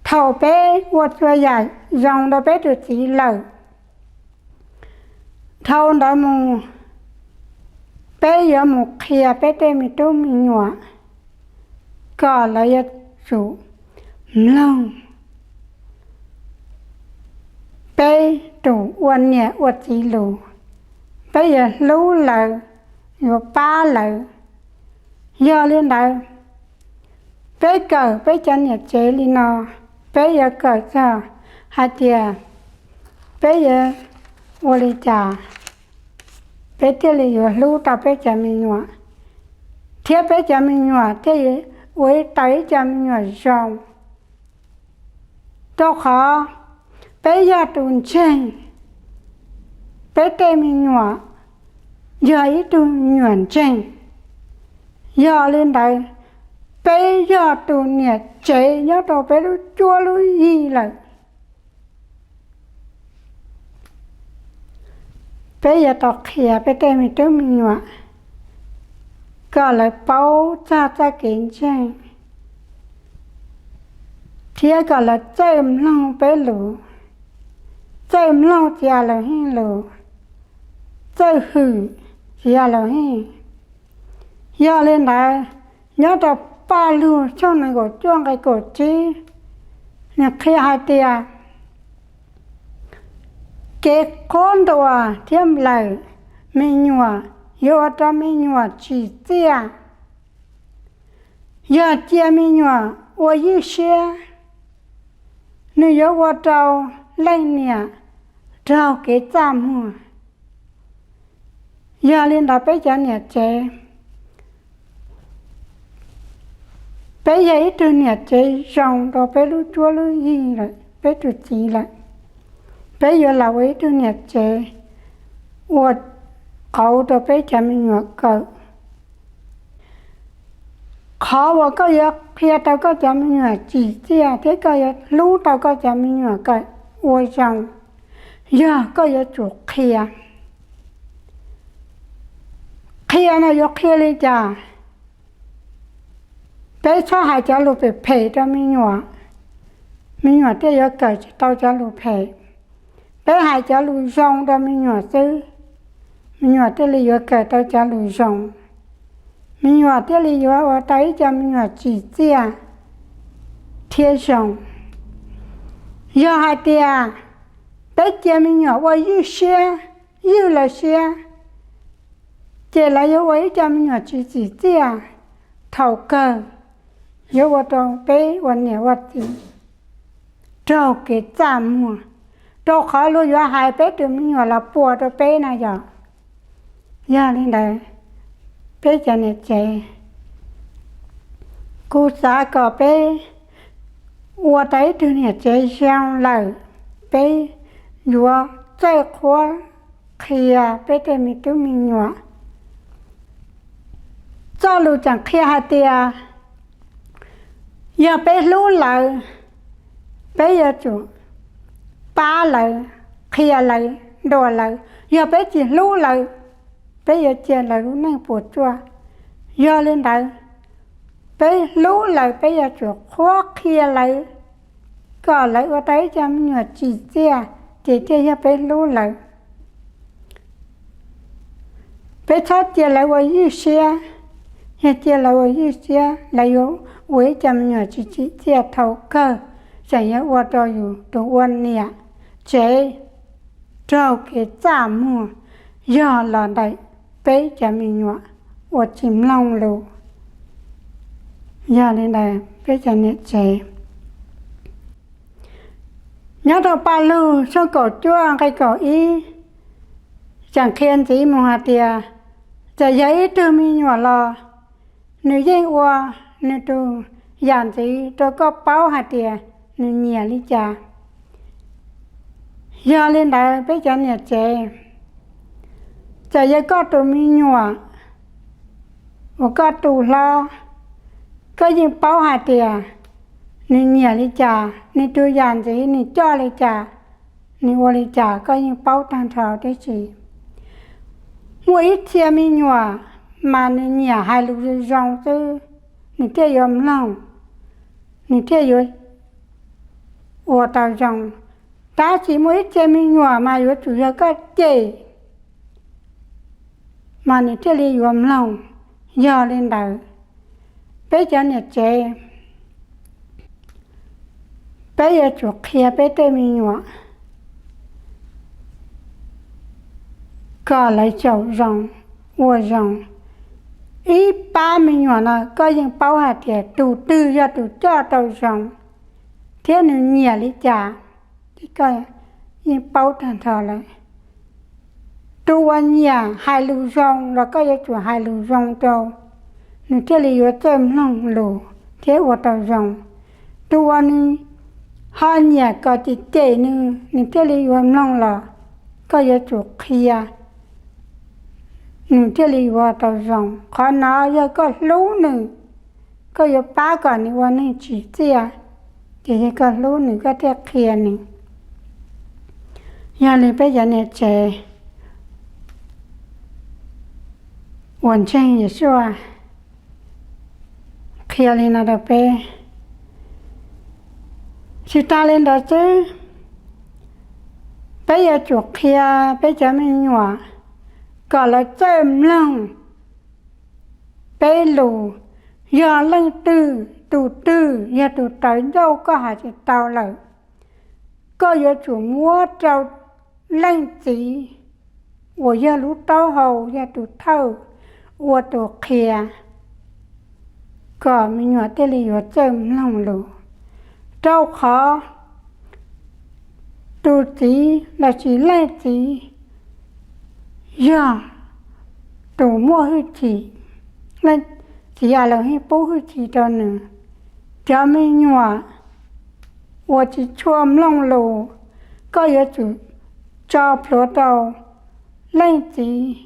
Thaum peb ua txhua yam zoo rau peb tus txiv lawm, dhau ntawd mus peb yuav mus qhia peb tej me tub me nyuam kom lawv yuav tsum mloog peb tus ua niam ua txiv lus. Peb yuav hlub lawv, yuav pab lawv. Yog li ntawd, peb kawm peb cov niam tsev li no, peb yuav kawm txog hais tias peb yuav ua li cas peb thiaj li yuav hlub tau peb cov me nyuam, thiab peb cov me nyuam thiaj ua tau ib co me nyuam zoo. Rau qhov peb yog tus ntseeg, peb tej me nyuam yog ib tug me nyuam ntseeg. Yog li ntawd, peb yog tus niam tsev nyob rau peb lub cuab lub yig lawm. Peb yuav tau qhia peb tej me tub me nyuam kom lawv paub txog txoj kev ntseeg, thiab kom lawv txawj mloog peb lus, txawj mloog txiv As Loos Heej lus, txawj hwm txiv As Loos Heej. Yog li ntawd, nyob rau Paj Lug tshooj nees nkaum cuaj nqe kaum tsib, nws qhia hais tias kev qhuab ntuas thiab nplawm me nyuam yuav ua rau me nyuam tsim txiaj. Yog cia me nyuam ua ywj siab, nws yuav ua rau leej niam raug kev txaj muag. Yog li ntawd peb cov niam tsev, peb yog ib tug niam tsev zoo rau peb lub cuab lub yig lawm, peb tus txiv lawm. Peb yuav los ua ib tug niam tsev ua qauv rau peb cov me nyuam kawm. Qhov uas koj yuav qhia tau koj cov me nyuam tsim txiaj thiab koj yuav hlub tau koj cov me nyuam kom ua zoo, yog koj yuav tsum qhia. Qhia no yuav qhia li cas? Peb txhob hais cov lus phem phem rau me nyuam, me nyuam thiaj yuav kawm tsis tau cov lus phem. Peb hais cov lus zoo rau me nyuam xwb, me nyuam thiaj li yuav kawm tau cov lus zoo, me nyuam thiaj li yuav ua tau ib co me nyuam tsim txiaj thiab zoo. Yog hais tias peb cia me nyuam ua ywj siab, ywj lawv siab, ces lawv yuav ua ib co me nyuam tsis tsim txiaj, thaum kawg yuav ua rau peb ua niam ua txiv raug kev txaj muag, rau qhov luag yuav hais peb tus me nyuam los puas rau peb na yom. Yog li ntawd, peb cov niam tsev, kuv xav kom peb ua tau ib tug niam tsev zoo lawm, peb yuav txawj qhuab qhia peb tej me tub me nyuam. Txoj lus tseem qhia hais tias yog peb hlub lawv, peb yuav tsum pab lawv, qhia lawv, ntuas lawv. Yog peb tsis hlub lawv, peb yuav cia lawv lub neej puas tsuaj. Yog li ntawd, peb hlub lawv peb yuav tsum qhuab qhia lawv kom lawv ua tau ib co me nyuam tsim txiaj, ces thiaj yog peb hlub lawv. Peb txhob cia lawv ua ywj siab, yog cia lawv ua ywj siab lawv yuav ua ib co me nyuam tsis tsim txiaj, thaum kawg tseem yuav ua rau yus tus ua niam tsev raug kev txaj muag, yog los ntawm peb cov me nyuam uas tsis mloog lus. Yog li ntawd peb cov niam tsev, nyob rau Paj Lug tshooj kaum cuaj nqe kaum ib tseem qhia ntxiv mus hais tias, txawm yog ib tug me nyuam los nws yeej ua nws tus yam ntxiv rau koj paub hais tias nws nyiam li cas. Yog li ntawd peb cov niam tsev, txawm yog koj tus me nyuam uas koj tu hlob, koj yeej paub hais tias nws nyiam li cas, nws tus yam ntxiv nws coj li cas, nws ua li cas koj yeej paub tag nrho tib si. Muaj ib txhia me nyuam mas nws nyiam hais lus zoo zoo xwb, nws thiaj yuav mloog, nws thiaj yuav ua tau zoo. Tab sis muaj ib txhia me nyuam mas yuav tsum yog koj cem mas nws thiaj li yuav mloog. Yog li ntawd, peb cov niam tsev, peb yuav tsum qhia peb tej me nyuam kom lawv xyaum zoo, ua zoo. Ib pab me nyuam no koj yeej paub hais tias tus twg yog tus coj tau zoo thiab nws nyiam li cas, koj yeej paub tag nrho lawm. Tus uas nyiam hais lus zoo los koj yuav tsum hais lus zoo rau, nws thiaj li yuav txawj mloog lus thiab ua tau zoo. Tus uas nws ho nyiam kom cem cem nws, nws thiaj li yuav mloog los koj yuav tsum qhia, nws thiaj li yuav tau zoo. Qhov no yog koj hlub nws, koj yuav pab kom nws ua neeg tsim txiaj, ces yog koj hlub nws koj thiaj qhia nws. Yog li peb cov niam tsev uas ntseeg Yeshua qhia li no rau peb. Tsis tas li ntawd xwb, peb yuav tsum qhia peb cov me nyuam kom lawv txawj mloog peb lus. Yog leej twg, tus twg yog tus raws ncauj koj hais tsis tau lawm, koj yuav tsum muab rau leej txiv uas yog lub taub hau, yog tus thawj, ua tus qhia, kom me nyuam thiaj li yuav txawj mloog lus. Rau qhov tus txiv lossis leej txiv yog tus muaj hwj chim, leej txiv Alohim pub hwj chim rau nws. Cov me nyuam uas tsis tshua mloog lus, koj yuav tsum tso plhuav rau leej txiv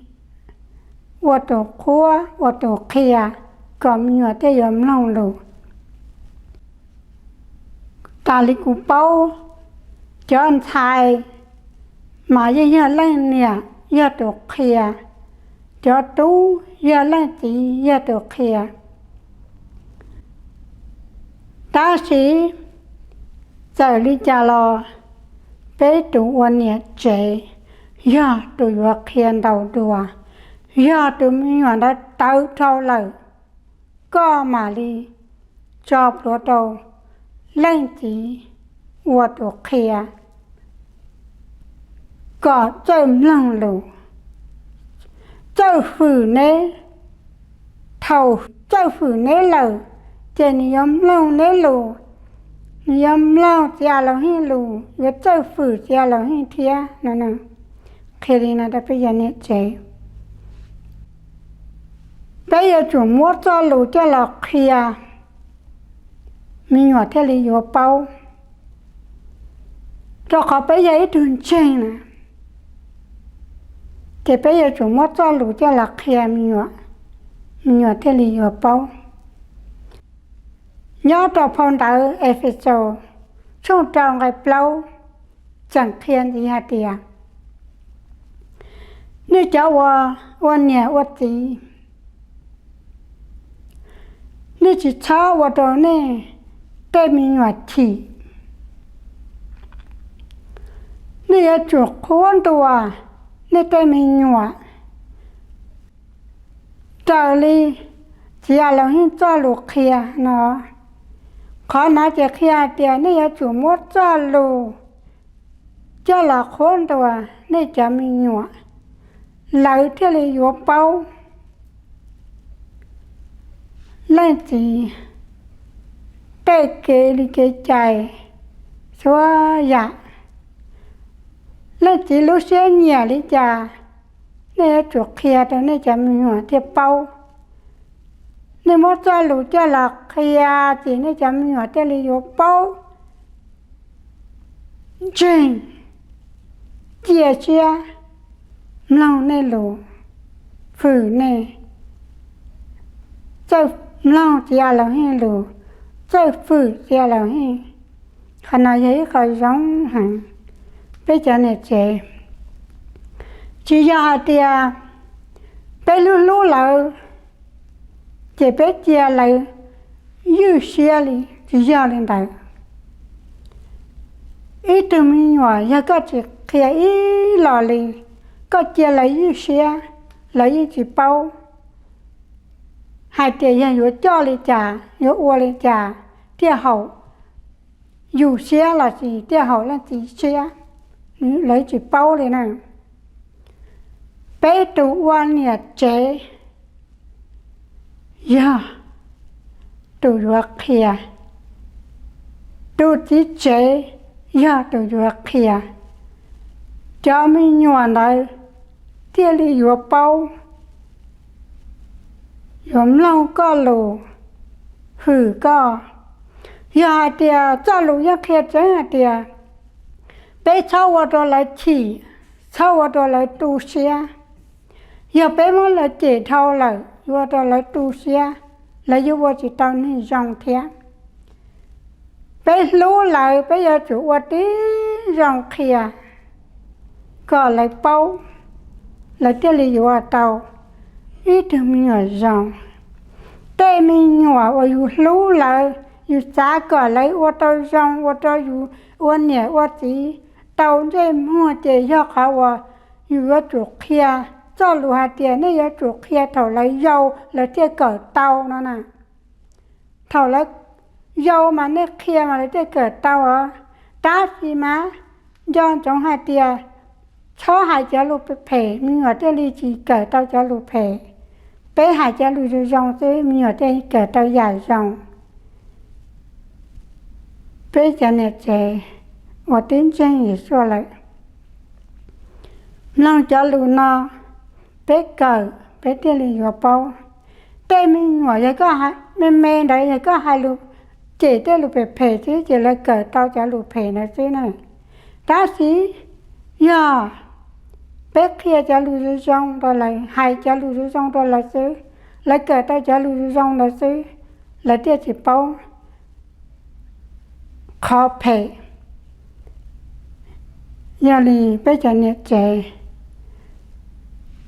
ua tus qhuab ua tus qhia, kom me nyuam thiaj yuav mloog lus. Tas li kuv paub, cov ntxhais mas yeej yog leej niam yog tus qhia, cov tub yog leej txiv yog tus qhia. Tab sis txawm li cas los Peb tus ua niam tsev yog tus yuav qhia ntaus dua, yog tus me nyuam ntawd tawv dhau lawm, koj mam li tso plhuav rau leej txiv ua tus qhia kom txawj mloog lus, txawj fwm neb. Thaum txawj fwm neb lawm, ces nws yuav mloog neb lus, nws yuav mloog txiv Alohim lus, yuav txawj fwm txiv Alohim thiab no. Qhia li no rau peb cov niam tsev, peb yuav tsum muab txoj lus coj los qhia, me nyuam thiaj li yuav paub. Rau qhov peb yog ib tug ntseeg na, ces peb yuav tsum muab txoj lus coj los qhia me nyuam, me nyuam thiaj li yuav paub. Nyob rau phau ntawv Efexus tshooj rau nqai plaub tseem qhia ntxiv hais tias, nej cov uas ua niam ua txiv, nej tsis txhob ua rau nej tej me nyuam chim. Nej yuav tsum qhuab ntuas nej tej me nyuam raws li txiv Alohim txoj lus qhia no. Qhov no ces qhia hais tias nej yuav tsum muab txoj lus coj los qhuab ntuas nej cov me nyuam, lawv thiaj li yuav paub leej txiv tej kev li kev cai txhua yam. Leej txiv lub siab nyiam li cas, nej yuav tsum qhia rau nej cov me nyuam thiaj paub. Nej muab txoj lus coj los qhia ces nej cov me nyuam thiaj li yuav paub, ntseeg, cia siab mloog nej lus, fwm nej, txawj mloog txiv Alohim lus, txawj fwm txiv Alohim. Qhov no yog ib qho zoo heev. Peb cov niam tsev, tsis yog hais tias peb hlub hlub lawv ces peb cia lawv ywj siab li, tsis yog li ntawd. Ib tug me nyuam yog koj tsis qhia ib los li, koj cia lawv ywj siab, lawv yeej tsis paub hais tias yog yuav coj li cas, yuav ua li cas thiaj haum yus siab los sis thiaj haum leej txiv siab, lawv tsis paub li na. Peb tus ua niam tsev yog tus yuav qhia, tus txiv tsev yog tus yuav qhia, cov me nyuam ntawd thiaj li yuav paub, yuav mloog koj lus, fwm koj. Yog hais tias txoj lus yeej qhia tseeb hais tias peb txhob ua rau lawv chim, txhob ua rau lawv tu siab. Yog peb muab lawv cem dhau lawm, yuav ua rau lawv tu siab, lawv yuav ua tsis tau neeg zoo thiab. Peb hlub lawv, peb yuav tsum ua tib zoo qhia kom lawv paub, lawv thiaj li yuav ua tau ib tug me nyuam zoo. Tej me nyuam uas yus hlub lawv, yus xav kom lawv ua tau zoo, ua rau yus ua niam ua txiv tau ntsej muag ces yog qhov uas yus yuav tsum qhia txoj lus hais tias nej yuav tsum qhia thaum lawv yau lawv thiaj kawm tau no na. Thaum lawv yau mas nej qhia mas lawv thiaj kawm tau os. Tab sis mas nco ntsoov hais tias txhob hais cov lus phem, me nyuam thiaj li tsis kawm tau cov lus phem. Peb hais cov lus zoo zoo xwb, me nyuam thiaj kawm tau yam zoo. Peb cov niam tsev uas twb ntseeg Yeshua lawm, mloog cov lus no, peb kawm peb thiaj li yuav paub. Tej me nyuam yog koj, me me ntawd yog koj hais lus cem tej lus phem phem xwb ces lawv kawm tau cov lus phem ntawd xwb na. Tab sis yog peb qhia cov lus zoo zoo rau lawv, hais cov lus zoo zoo rau lawv xwb, lawv kawm tau cov lus zoo zoo ntawd xwb, lawv thiaj tsis paub qhov phem. Yog li peb cov niam tsev,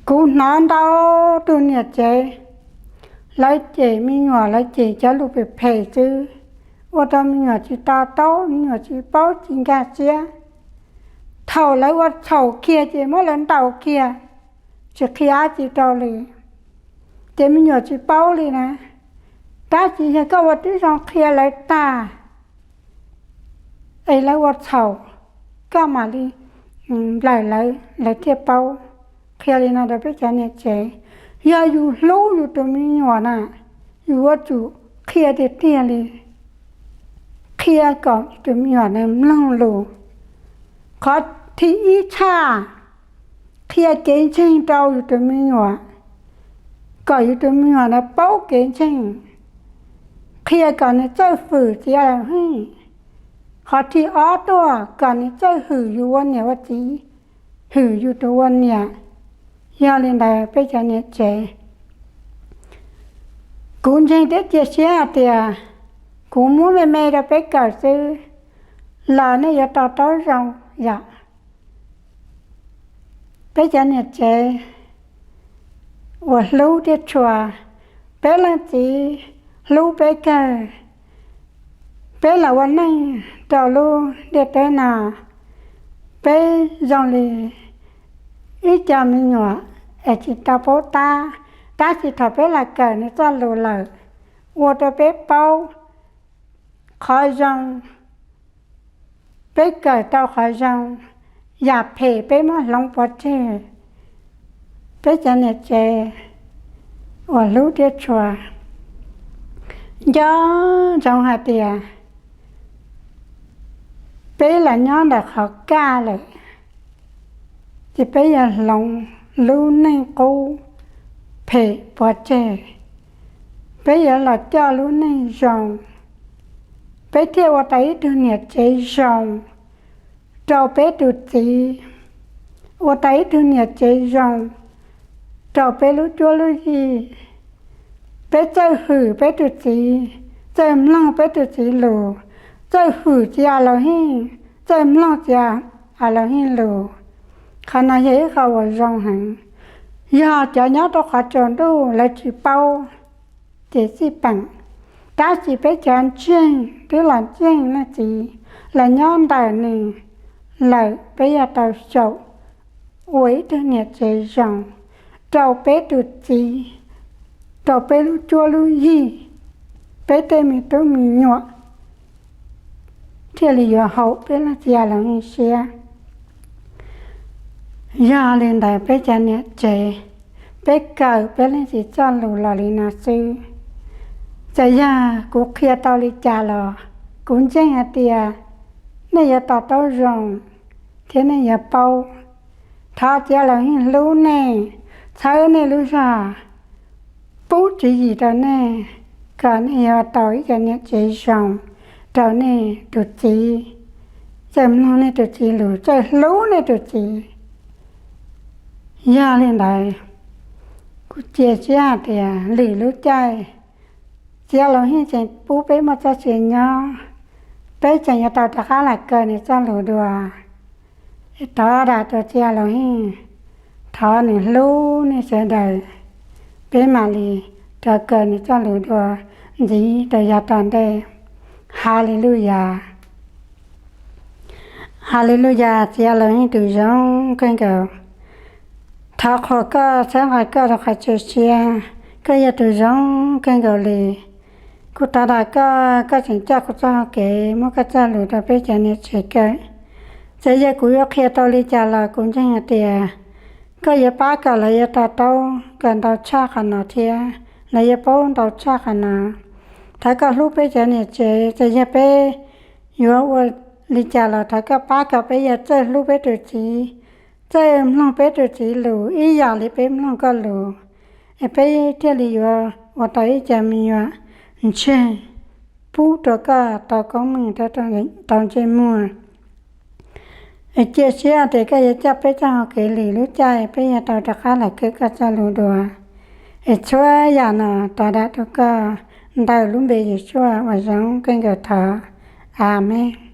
kuv hnov ntau tus niam tsev, lawv cem me nyuam, lawv cem cov lus phem phem xwb, ua rau me nyuam tsis to taub, me nyuam tsis paub tsis nkag siab. Thaum lawv ua txhaum kiag ces muab lawv ntaus kiag, tsis qhia dab tsi rau li, ces me nyuam tsis paub li na. Tab sis yog koj ua tib zoo qhia lawv tag es lawv ua txhaum, koj mam li nplawm lawv, lawv thiaj paub. Qhia li no rau peb cov niam tsev, yog yus hlub yus tus me nyuam na, yus yuav tsum qhia tiag tiag li, qhia kom tus me nyuam na mloog lus. Qhov thib ib tshaj, qhia kev ntseeg rau yus tus me nyuam, kom yus tus me nyuam na paub kev ntseeg, qhia kom nws txawj hwm txiv yam laus hib. Qhov thib ob tuaj, kom nws txawj hwm yus ua niam ua txiv, hwm yus tus ua niam. Yog li ntawd peb cov niam tsev, kuv ntseeg thiab cia siab hais tias kuv muab me me rau peb kawm xwb los nej yuav to taub zoo yom. Peb cov niam tsev uas hlub thiab tshua, peb leej txiv hlub peb kawg. Peb los ua neej rau lub ntiaj teb no, peb zoo li ib co me nyuam es tsis tau paub tab, tab sis thaum peb los kawm nws txoj lus lawm, ua rau peb paub qhov zoo, peb kawm tau qhov zoo, yam phem peb muab hloov pov tseg. Peb cov niam tsev uas hlub thiab tshua, nco ntsoov hais tias peb los nyob ntawm qhov kaj lawm, ces peb yuav hloov lub neej qub phem pov tseg, peb yuav los coj lub neej zoo, peb thiaj ua tau ib tug niam tsev zoo rau peb tus txiv, ua tau ib tug niam tsev zoo rau peb lub cuab lub yig. Peb txawj hwm peb tus txiv, txawj mloog peb tus txiv lus, txawj hwm txiv yam laus hib, txawj mloog txiv yam laus hib lus. Qhov no yog ib qho uas zoo heev. Yog cov nyob rau qhov tsaus ntuj lawv tsis paub, ces xij peem. Tab sis peb cov ntseeg twb los ntseeg leej txiv, los nyob ntawm nws lawm, peb yuav tau xyaum ua ib tug niam tsev zoo rau peb tus txiv, rau peb lub cuab lub yig, peb tej me tub me nyuam thiaj li yuav haum peb leej txiv yam laus hib siab. Yog li ntawd peb cov niam tsev, peb kawm peb leej txiv txoj lus los li no xwb. Txawm yog kuv qhia tau li cas los kuv ntseeg hais tias nej yuav to taub zoo thiab nej yuav paub. Thov txiv yam laus hib hlub nej, txhawb nej lub zog, pub tswv yim rau nej, kom nej yuav tau ib cov niam tsev zoo rau nej tus txiv, txawj mloog nej tus txiv lus, txawj hlub nej tus txiv. Yog li ntawd, kuv cia siab hais tias lwm lub caij txiv yam laus hib tseem pub peb muaj txoj sia nyob, peb tseem yuav tau rov qab los kawm nws txoj lus dua. Thov dam rau txiv yam laus hib, thov nws hlub nej sawv daws, peb mam li rov kawm nws txoj lus dua ntxiv rau yav tom ntej. Haleluyas. Haleluyas, txiv yam laus hib tus zoo kawg nkaus. Thov qhuas koj, txhawb nqa koj rau qhov tswv siab, koj yog tus zoo kawg nkaus li. Kuv thov dam koj, koj tseem coj kuv txoj hau kev muab koj txoj lus rau peb cov niam tsev kawm. Txawm yog kuv yuav qhia tau li cas los kuv ntseeg hais tias koj yuav pab kom lawv yuav to taub kom ntau tshaj qhov no thiab lawv yuav paub ntau tshaj qhov no. Thov koj hlub peb cov niam tsev, txawm yog peb yuav ua li cas los thov koj pab kom peb yuav txawj hlub peb tus txiv, txawj mloog peb tus txiv lus ib yam li peb mloog koj lus, es peb thiaj li yuav ua tau ib co me nyuam ntseeg, pub rau koj tau koob meej, tau ntsej muag. Cia siab tias koj yuav coj peb txoj hau kev lwm lub caij peb yuav tau rov qab los kawm koj txoj lus dua. Es txhua yam no thov dam rau koj ntawm lub npe Yeshua uas zoo kawg nkaus thov. Amees.